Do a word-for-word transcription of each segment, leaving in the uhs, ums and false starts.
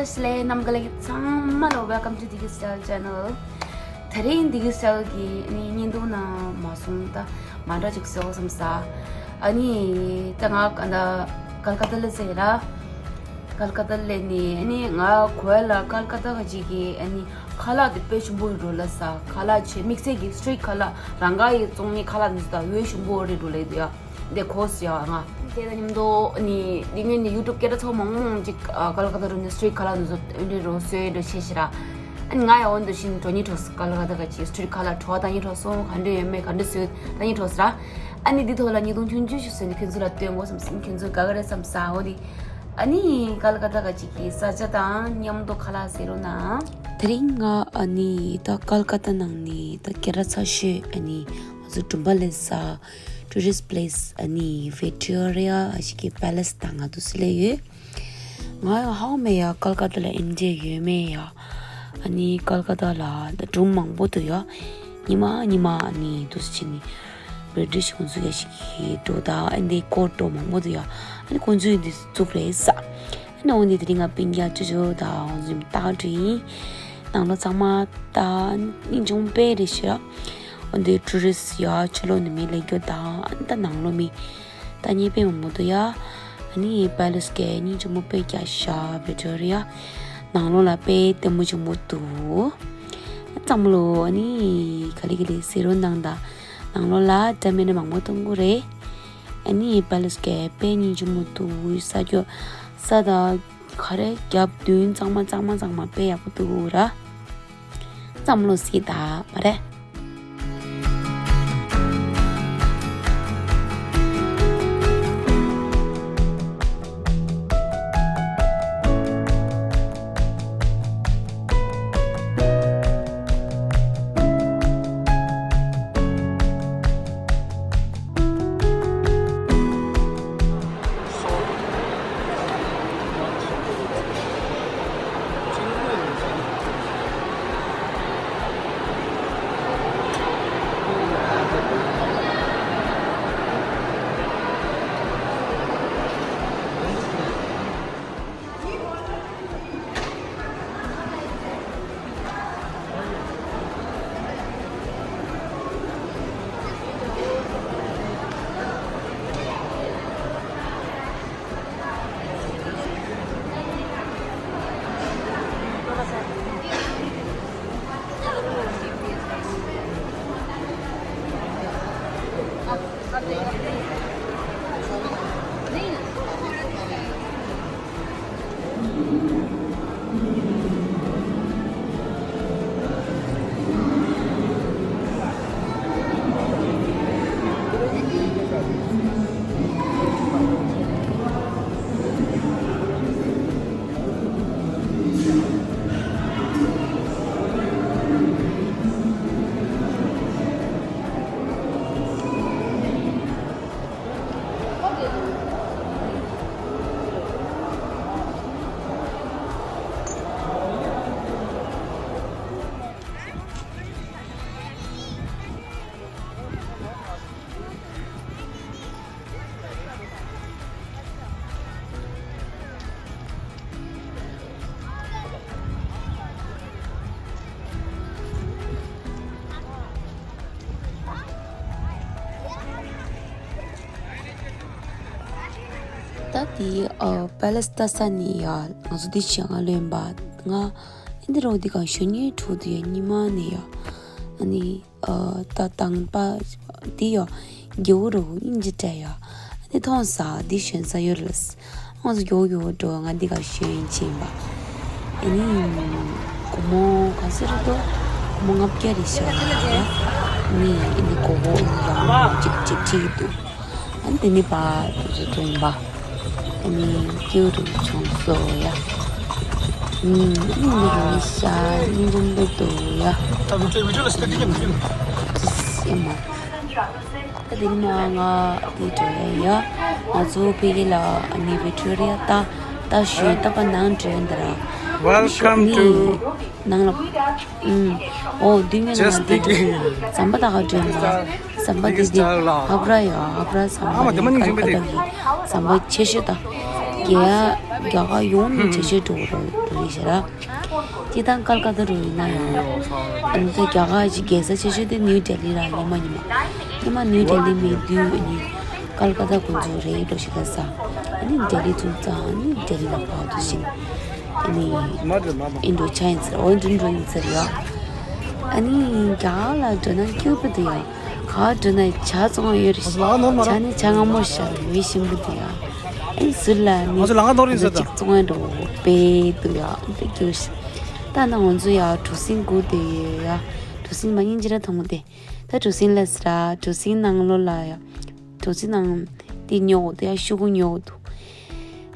ལེ་རྣམ་པ་ལྷན་རྒྱས་ཚང་མ་ལ། Welcome to Digi Style Channel. དེ་རིང་Digi Style གི་ནི་བརྙན་ཐུང་ནང་མ་སོང་ད་མ་འདྲ་ཅིག་བཟོ་བསམ་ས། ཨ་ནི་ད་ང་ག་ད་ཀལ་ཀ་ཏ་ལ་ཟེར་ར། ཀལ་ཀ་ཏ་ལ་ནི་ཨ་ནི་ང་གོ་ལ་ཀལ་ཀ་ཏ་ག་ཅིག་གི་ཨ་ནི་ཁ་ལག་དེ་དཔེ་ཞིམ་པོ་རེད་འགྲོ་ལ་ས། ཁ་ལག་ཆེ་དམིགས་བསལ་གྱི་སི་ཊི་རིཊ་ཁ་ལག་རང་ག་ཡི་བཙོང་ནི་ཁ་ལག་འདི་ད་འོས་ཞིམ་པོ་རེད་འགྲོ་ལ་ཡོད་ཡ། འདི་གོ་སི་ཡ་ང་དེ་ད་མཉམ་དུ་ནི་འདི་ངོས་ནི་ཡུ་ཊུབ་སྐད་གྲགས་ཚོགས་མང་མང་ཅིག་ཀལ་ཀ་ཏ་རུ་ནི་སི་ཊི་རིཊ་ཁ་ལག་འདི་ཚོ་འོན་ཏེ་རོ་སོས་འགྲོ་ཤེས་ཤི་ར། ཨ་ནི་ང་ཡ་འོན་ཏེ་ཤིན་འགྲོ་ཉི་གྲོགས་ཀལ་ཀ་ཏ་ག་ཅིག་སི་ཊི་རིཊ་ཁ་ལག་བྲོ་བ་ད་ཉི་གྲོགས་སོང་ག་འདྲ་ཡོད་མེད་ག་འདྲ་སོས་ད་ཉི་གྲོགས་ར། ཨ་ནི་འདི་ཐོག་ལ་ཉི་སྟོང་ཆུང་ཆུང་ཞིག་བཟོས་ནས་ཁྱོད་ཚོ་ལ་སྟོན་དགོས་བསམ་སིན་ཁྱོད་ཚོ་དགའ་གི་རེད་བསམ་ས་འོ་དེ། ཨ་ནི་ཀལ་ཀ་ཏ་ག་ཅིག་གི་ས་ཆ་དང་མཉམ་དུ་ཁ་ལག་ཟེར་རོ་ན། དེ་རིང་ང་ཨ་ནི་ད་ཀལ་ཀ་ཏ་ནང་ནི་ད་སྐད་གྲགས་ཚ་ཤོས་ཨ་ནི་ང་ཚོ་དྲུམ་པ་ལས་ས་ཊུ་རི་སི་ཊི་པི་ལེ་སི་ཨ་ནི་ཝི་ཀྲི་ཊོ་རི་ཡ་ཞིག་གི་པེ་ལེ་སི་དང་ང་དུ་སི་ལེ་ཡོད། ང་ཡང་ཧའོ་མེ་ཡ་ཀལ་ཀ་ཏ་ལ་ཨིན་ཇེ་ཡོད་མེད་ཡ། ཨ་ནི་ཀལ་ཀ་ཏ་ལ་ད་སྒྲུང་མང་པོ་འདུག་ཡ། ཉི་མ་ཉི་མ་ཨ་ནི་འདུག་སེ་བྱས་ནས་བི་རི་ཊི་ཤི་ཁོང་ཚོ་ཡ་ཞིག་གི་འགྲོ་ད་ཨ་འདི་སྐོར་འགྲོ་མང་པོ་འདུག་ཡ། ཨ་ནི་ཁོང་ཚོས་འདི་བཙུགས་རེད་ས། ཨ་ནི་འོ་ནི་དེ་རིང་ང་སྤུན་ཀྱག་ཅོ་ཅོ་ད་ཁོང་ཚོ་ཡ་ཏག་འགྲོ་ཡིན། ནང་ལོགས་ཚང་མ་ད་སྙིང་ཆུང་དཔེ་རེད་ཤི་ར། འོ་འདི་ཊུ་རི་སི་ཡ་ཕྱི་ལོགས་ནས་མི་སླེབས་རྒྱུ་དང་ཨ་ནི་ད་ནང་ལོགས་མི། ད་ཉེ་པའི་མང་པོ་འདུག་ཡ། ཨ་ནི་པེ་ལེ་སི་གི་སྙིང་ཆེན་མོ་དཔེ་རྒྱ་ཤ་བི་ཀྲི་ཊོ་རི་ཡ། ནང་ལོགས་ལ་དཔེ་ལྟད་མོ་ཆེན་མོ་འདུག་བསམ་བློ་ཨ་ནི་ག་ལེ་ག་ལེ་ཟེར་རོ་ནང་ད་ནང་ལོགས་ལ་འདྲ་མི་འདྲ་མང་པོ་གཏོང་གི་རེད། ཨ་ནི་པེ་ལེ་སི་གི་དཔེ་སྙིང་ཆེན་མོ་འདུག་ས་ཆ་ས་ད་ག་རེ་རྒྱབ་མདུན་གཙང་མ་གཙང་མ་གཙང་མ་དཔེ་ཡག་པོ་འདུག་ར། བསམ་བློ་ཟིག་ད་མ་རེད། ད་དེ་ཨ་པེ་ལེ་སི་ལྟ་ས་ནས་ཡ་ང་ཚོ་འདི་བྱེད་ང་ལོན་པ་ང་ཨ་འདི་རོ་འདི་ག་ཞོ་ཉེ་ཕྲུག་དེ་ཡ་ཉི་མ་ནས་ཡ་ཨ་ནི་ཨ་ད་དང་པ་འདི་ཡ་རྒྱལ་བོ་རོ་སྙིང་རྗེ་སྤྲད་ཡ་ཨ་ནི་མཐོང་ས་འདི་ཞོན་ས་ཡོད་རེད། ང་ཚོ་མགྱོགས་མགྱོགས་འགྲོ། ང་འདི་ག་ཞོན་ཕྱིན་པ། ཨ་ནི་སྒོར་མོ་ག་ཚོད་རེད་འདུག་སྒོར་མོ་ལྔ་བརྒྱ་རེད་ཤག་ཨ་ནི་ཨ་ནི་སྒོར་མོ་ཨ་ནི་ཡང་གཅིག་གཅིག་ཁྲིད་ཀྱི་འདུག་ཨ་ནི་དེ་ནི་པ་དུ་ཚོ་འགྲོ་ཡིན་པ། ཨ་ནི་སྐྱིད་རུ་བྱུང་སོ་ཡ། ཨ་ནི་ཨ་ནི་རུ་ཤ་ཨ་ནི་རུ་འདུག་འདུག་ཡ། ཨ་ནི་ཨ་ནི་ཨ་ནི་ཨ་ནི། ད་དེ་རིང་མ་ང་དེ་འགྲོ་ཡ་ཡ། ང་ཚོ་ཕ་གི་ལ་ཨ་ནི་བི་ཀྲི་ཊོ་རི་ཡ་ལྟ་ལྟ་ཞོན་ལྟ་བ་ནང་འགྲོ་ཡ་འདི་ར། Welcome to ནང་ལ་ཨུམ། ཨོ་དུས་ངན་ང་དེ་འགྲོ་ཟམ་པ་ད་ག་འགྲོ་ཡ་ཟམ་པ་དེ་དེ་ཧབ་ར་ཡ་ཧབ་ར་ཟམ་པ་ནི་ཀལ་ཀ་ཏ་གི་ཟམ་པ་ཆེ་ཤོས་ད། རྒྱ་རྒྱ་གར་ཡོངས་ནས་བྱེད་སྤྱོད་འགྲོ་འགྲོ་རེད་ཤག་ར། སྤྱིར་བཏང་ཀལ་ཀ་ཏ་འགྲོ་ཡིན་ན་ཡང་། ཨ་ནི་ད་རྒྱ་གར་གྱི་རྒྱལ་ས་ཆེ་ཤོས་དེ་ནིའུ་ཌེ་ལི་ར། ཉི་མ་ཉི་མ་ཉི་མ་ནིའུ་ཌེ་ལི་མེད་དུས། ཨ་ནི་ཀལ་ཀ་ཏ་ཁོང་ཚོ་རེད་འགྲོ་ཞིག་ལ་ཟ། ཨ་ནི་ལྡི་ལི་ཚུར་ཙང་། ཨ་ནི་ལྡི་ལི་ལ་ཕར་འགྲོ་བཞིན། ཨ་ནི་ཨིན་འགྲོ་ཆ་ཡིན་ཟེར། འོ་འདི་འགྲོ་ཡིན་ཟེར་ཡ། ཨ་ནི་རྒྱ་གར་ལ་འགྲོ་ན་སྐྱིད་པོ་འདུག་ཡ། ག་འགྲོ་ན་ཇ་བཙོང་ཡ་ཡོད་རེད། ཇ་ནི་ཇ་མངར་མོ་ཞིག་རེད། ཞིམ་པོ་འདུག་ཡ། ཨ་ནི་ཟུར་ལ་ནི་ང་ཚོ་ལམ་ཁ་ནོར་ཡིན་ཟེར་ད། གཅིག་བཙོང་ཡ་འགྲོ་དཔེ་འདུག་ཡ། དཔེ་སྐྱིད་པོ་ཞིག་ད་ན་ང་ཚོ་ཡ་གྲུ་གཟིངས་སྒུག་བསྡད་ཡོད་ཡ། གྲུ་གཟིངས་མ་ཡིན་ཅི་ར་མཐོང་གི་དེ། ད་གྲུ་གཟིངས་ལ་ཟེར་ར། གྲུ་གཟིངས་ནང་ལོགས་ལ་ཡ། གྲུ་གཟིངས་ནང་དེ་ཉོ་དགོས་དེ་ཡ། ཤོག་གུ་ཉོ་དགོས་འདུག་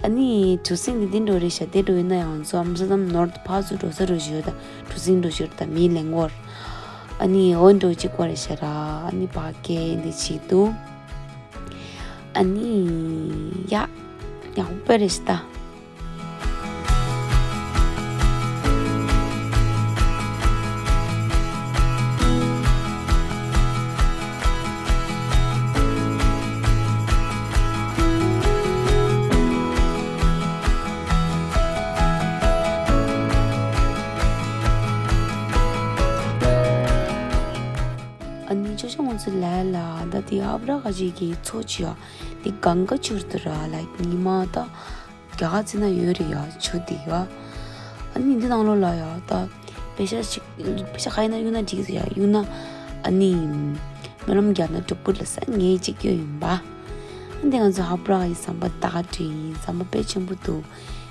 ཨ་ནི་གྲུ་གཟིངས་དེ་འདི་འགྲོ་རེད་ཤག་དེ་འགྲོ་ཡིན་ན་ཡང་ཚོ་ཨམ་སི་ཏར་ཌམ་ནོར་ཐི་ཕར་ཚུར་འགྲོ་ས་འགྲོ་བཞིན་ཡོད། ད་གྲུ་གཟིངས་འགྲོ་བཞིན་ཡོད། ད་མི་ལེན་གོ། ཨ་ནི་འོ་འགྲོ་གཅིག་པ་རེད་ཤག་ར། ཨ་ནི་ཕ་གི་འདི་བྱེད་འདུག་ཨ་ནི་ཡ་ཡག་པོ་རེད་ཤག་ད། ཨ་ནི་ཅོ་ཅོ་ང་ཚོ་ལ་ལ་ད་དེ་ཨབ་ར་ག་ཅིག་གི་མཚོ་ཅིག་ཡོད། དེ་གངྒཱ་ཆུ་རེད་ར། ལ་ཉི་མ་ད། རྒྱ་གར་ཚོ་ན་ཡོད་རེད་ཡ། ཆུ་དེ་ཡ། ཨ་ནི་འདི་ནང་ལོགས་ལ་ཡ་ད་པེ་ཤ་ཞིག་པེ་ཤ་ག་ཡིན་ན་གཡུག་ན་འགྲིག་ཟེར་ཡ། གཡུག་ན་ཨ་ནི་སྨོན་ལམ་རྒྱག་ན་འགྲུབ་པོ་ལ་ས་ངས་གཅིག་གཡུག་ཡིན་པ། ཨ་འདི་ང་ཚོ་ཧབ་ར་ཡི་ཟམ་པ་ད་བྲིས་ཡིན། ཟམ་པ་དཔེ་ཆེན་པོ་འདུག་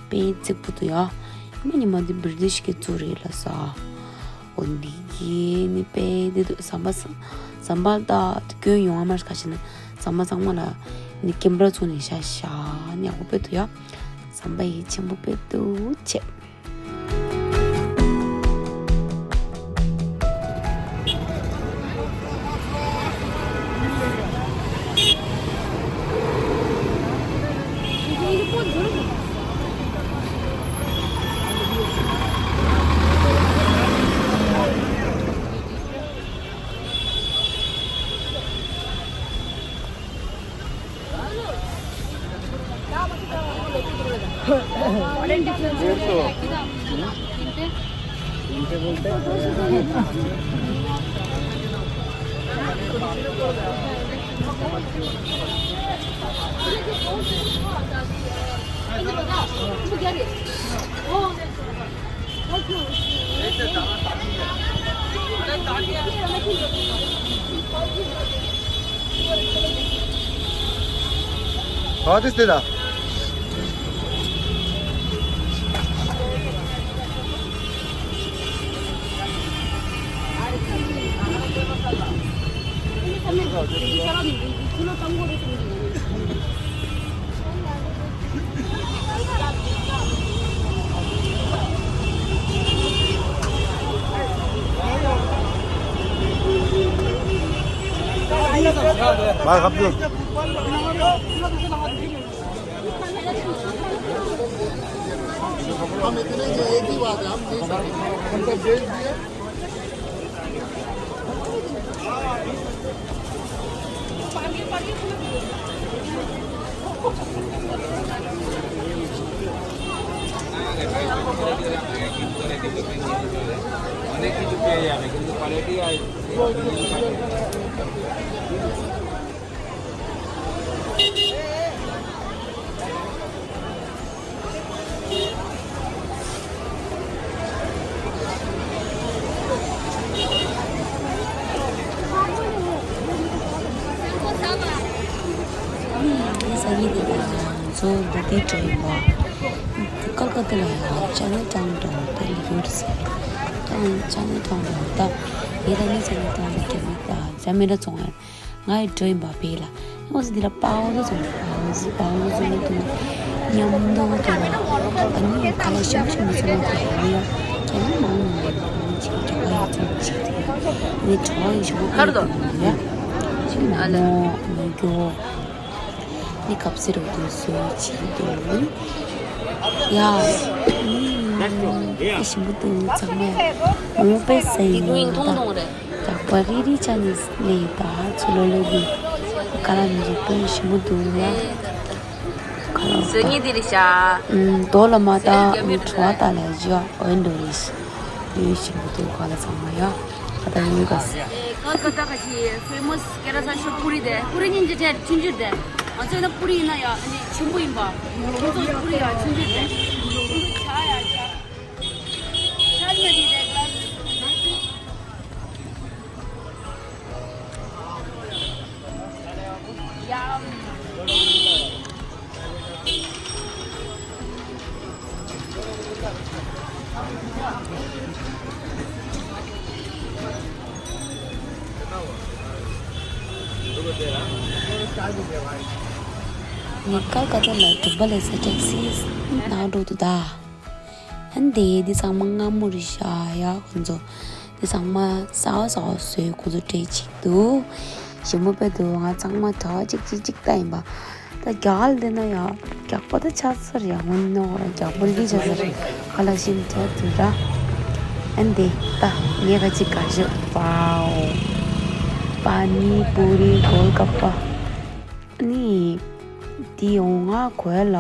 དཔེ་རྫིག་པོ་འདུག་ཡ། ཉི་མ་ཉི་མ་འདི་བི་རི་ཊིཤ་གི་བཙུགས་རེད་ལ་ས། འོ་འདི་གི་ནི་དཔེ་འདི་འདུག་ཟམ་པ་ས་ཟམ་པ་ད་སྐྱོན་ཡོང་བ་མ་རེད། ག་ཞིག་ན་ཟམ་པ་ཚང་མ་ལ་ནི་ཀེམ་ར་བཙུགས་ནས་བཞག་བཞག་ནི་ཡག་པོ་དཔེ་འདུག་ཡ། ཟམ་པ་ཡི་ཆེན་པོ་དཔེ་འདུག་ཆེ། What is this? हम इतने के एक ही बात है, हम नहीं सकते। उनको भेज दिए। ངའི་སང་ཉིན་དེ་ལ་ང་ཚོ་འདི་དེ་འགྲོ་ཡིན་པ། ཀལ་ཀ་ཏ་ལ་ཡང་ཅ་ནེ་ཊའུན་འགྲོ་དེ་ལ་ཡོད་ཟེར། ཅ་ནེ་ཊའུན་འགྲོ་ད། ངས་ད་ནི་ཅ་ནེ་ཊའུན་ལ་རྒྱ་མི་ད་ཇ་མི་ར་བཙོང་ཡ། ང་ཡི་འགྲོ་ཡིན་པ་བེ་ལ། ང་ཚོ་འདི་ལ་པའོ་ཏོ་བཙོང་། པའོ་ཏོ་པའོ་ཏོ་བཙོང་གི་འདུག་མཉམ་དུ་དེ་ལ་ཨ་ནི་ཁ་ལག་ཞིམ་ཞིམ་བཙོང་གི་ཡོད། ཡ་ཁྱེད་ནི་མང་མང་མང་ཆེ་རྒྱ་གར་ཡི་བཙོང་ཆེ་དེ་ནི་གྲོགས་ཡི་ཞོགས་པ་ཡོད་དུ་ཡ། ཅིག་མོག་མོག་གྱོ་ནི་གབ་སི་རོ་དེ་བཟོས་བྱེད་འདུག་ཡ། ཨ་ཞིམ་པོ་འདུག་ཚང་མས་མོག་མོག་དཔེ་ཟ་ཡིན་ད། ཡག་པ་རི་རི་ཅན་ནི་ལེ་ད་ཚུ་ལོ་ལེ་གི་ཀ་ལ་མི་རིགས་པའི་ཞིམ་པོ་འདུག་ཡ། བཟོ་ངེས་དེ་རེད་ཤག་ཨུམ། རྡོ་ལ་མ་ད་ཨུམ་བྲོ་བ་ད་ལ་ཇོ་ཨོན་འགྲོ་རེད། ཡོད་ཞིག་མི་འདུག་ག་ལ་ཚང་མ་ཡ། ད་ད་ཡོང་ག་སི། ཨེ་ཀལ་ཀ་ཏ་ག་ཞིག་ཕེ་མོ་སི་སྐད་གྲགས་ཆེ་ཤོས་པུ་རི་དེ། པུ་རི་སྙིང་རྗེ་ཆེ་ཆུང་ཆུང་དེ། ང་ཚོ་ཡིན་ན་པུ་རི་ཡིན་ན་ཡ་ཨ་ནི་ཆེན་པོ་ཡིན་པ། ང་ཚོ་པུ་རི་ཡ་ཆུང་ཆུང་དེ། ཆ་ཡ་ཆ། ཆ་ཡ་དེ་དེ་ག་ངས་ཀལ་ཀ་ཏ་ལ་གྲུ་པ་ལས་ས་ཊེག་སི་ནང་འགྲོ་དུ་ད། ཨན་དེ་འདི་ཚང་མ་སྔ་མོ་རེད་ཤག་ཡ་ཁོ་ཚོ། འདི་ཚང་མ་གསར་པ་གསར་པ་བཟོས་ཁོ་ཚོ་སྤྲད་ཅིག་འདུག་ཞིམ་པོ་དཔེ་འདུག་ང་ཚང་མ་གྲྭ་པ་གཅིག་གཅིག་གཅིག་ལྟ་ཡིན་པ། ད་རྒྱ་གར་འདི་ན་ཡ་རྒྱགས་པ་ད་ཆགས་ཚར་ཡ་ངོ་ནོ་རྒྱགས་པ་ལི་ཆགས་ཚར། ཁ་ལག་ཞིམ་དྲག་འདུག་ར། ཨན་དེ་ད་ངས་ག་ཅིག་ག་ཤོད། ཝའོ། པ་ནི་པུ་རི་གོལ་ཀ་པ། ཨ་ནི་དེ་འོང་ང་གོ་ཡ་ལ།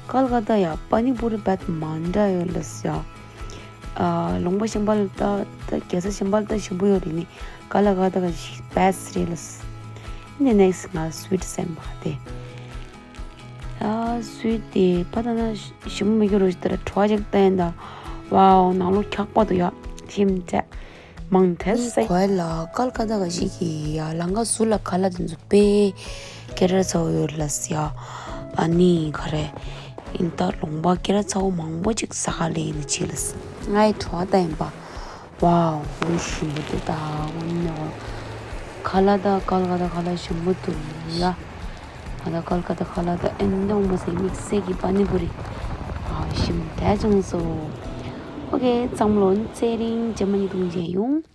ཀལ་ཀ་ཏ་ཡ་པ་ནི་པུ་རི་བད་མ་འདྲ་ཡོད་ལ་སི་ཡ། ཨ་ལུང་པ་གཞན་པ་ལ་ལྟ་ད་རྒྱལ་ས་གཞན་པ་ལ་ལྟ་ཞིམ་པོ་ཡོད་རེད་ནི། ཀལ་ཀ་ཏ་ག་ཞིག་བེ་སི་རེད་ལ་སི། ཨ་ནི་ནེག་སི་ང་སུ་ཝིཊ་སེམས་པ་དེ། ཨ་སུ་ཝིཊ་དེ་པ་ད་ན་ཞིམ་པོ་མི་འགྱུར་རོ་ཞིག་ད་ར་བྲོ་བ་ཅིག་བསྟན་ད། ཝའོ་ནང་ལོགས་འཁྱག་པ་འདུག་ཡ། ཞིམ་ཚད། མང་ཐལ་སེ། གོ་ལ་ཀལ་ཀ་ཏ་ག་ཞིག་གི་ཡ་ལང་ཀ་ཟུར་ལ་ཁ་ལག་དེ་ཚོ་དཔེ་སྐད་གྲགས་ཚ་བོ་ཡོད་ལ་སི་ཡ། ཨ་ནི་ག་རེ། ཡིན་ད་ལུང་པ་སྐད་གྲགས་ཚ་བོ་མང་པོ་ཅིག་ཟ་ག་ལེ་ཡིན་ན་ཅི་ལ་སི། ང་ཡི་བྲོ་བ་ལྟ་ཡིན་པ། ཝའོ་ཨོ་ཞིམ་པོ་འདུག་ད་ཨོ་ནོ། ཁ་ལག་ད་ཀལ་ཀ་ཏ་ཁ་ལག་ཞིམ་པོ་འདུག་ཡ། ང་ད་ཀལ་ཀ་ཏ་ཁ་ལག་ད་ཨེ་འདོང་མ་ཟེར་དམིགས་བསལ་གྱི་པ་ནི་པུ་རི། ཨ་ཞིམ་དྲག་བྱུང་སོ། ཨོ་ཁེ་ཚང་མ་ལོ་ཚེ་རིང་རྗེས་མ་ཉིན་ཐུང་མཇལ་ཡོང་།